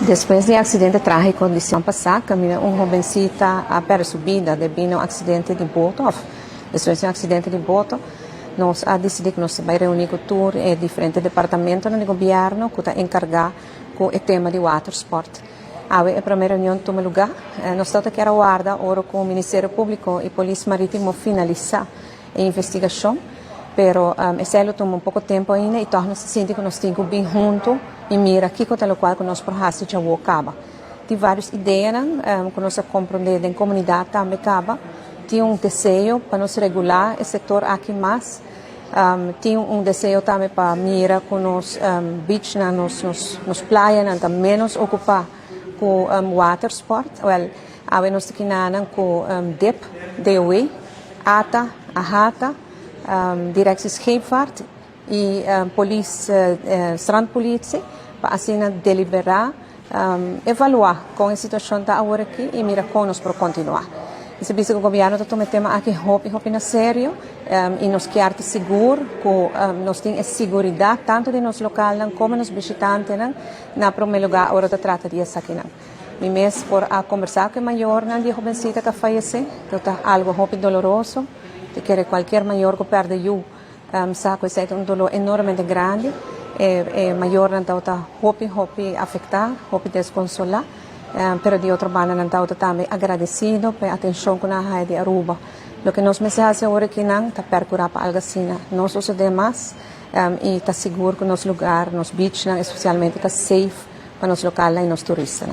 Despues di accidente tragico di siman pasa, caminda un hobencita a perde su bida debi na un accidente di boto of despues di un accidente di boto, nos a dicidi cu nos ta bay reuni cu tur e diferente departamentonan di gobierno cu ta encarga cu e tema di watersport. Awe e prome reunion tuma luga. Nos ta kier a warda ora cu Ministerio Publico y Polis Maritimo finalisa e investigacion, pero esey lo tuma un poco tempo ainda y toch nos ta sinti cu nos tin cu bin hunto y mira kico ta locual cu nos por haci djawo caba. Tin varios ideanan cu nos a comprende den comunidad tambe caba. Tin un deseo pa nos regula e sector aki mas. Tin un deseo tambe pa mira cu nos beachnan, nos playanan ta menos ocupa cu watersport. Wel, awe nos ta kinanan cu DIP, DOW, ATA, AHATA, Directie Scheepvaart y Polis, Strandpolitie pa asina delibera, evalua con e situacion ta awor aki y mira con nos por continua. Esey bisa cu gobierno ta tuma e tema aki hopi hopi na serio y nos kier ta sigur cu nos tin e siguridad tanto di nos localnan como nos bishitantenan na prome lugar ora ta trata di esakinan. Mi mes por a conversa cu e mayornan di e hobencita cu a fayece, cu ta algo hopi doloroso. Te kere cualkier mayor cu perde yu sa cu esey ta un dolor enormemente grandi. E mayornan ta hopi hopi afecta, hopi desconsola, pero di otro banda nan ta tambe agradecido pa e atencion cu nan a haya di Aruba. Loke nos mester haci awor akinan ta percura pa algo asina no sucede mas y ta sigur cu nos lugar, nos beachnan especialmente, ta safe pa nos localnan y nos turistanan.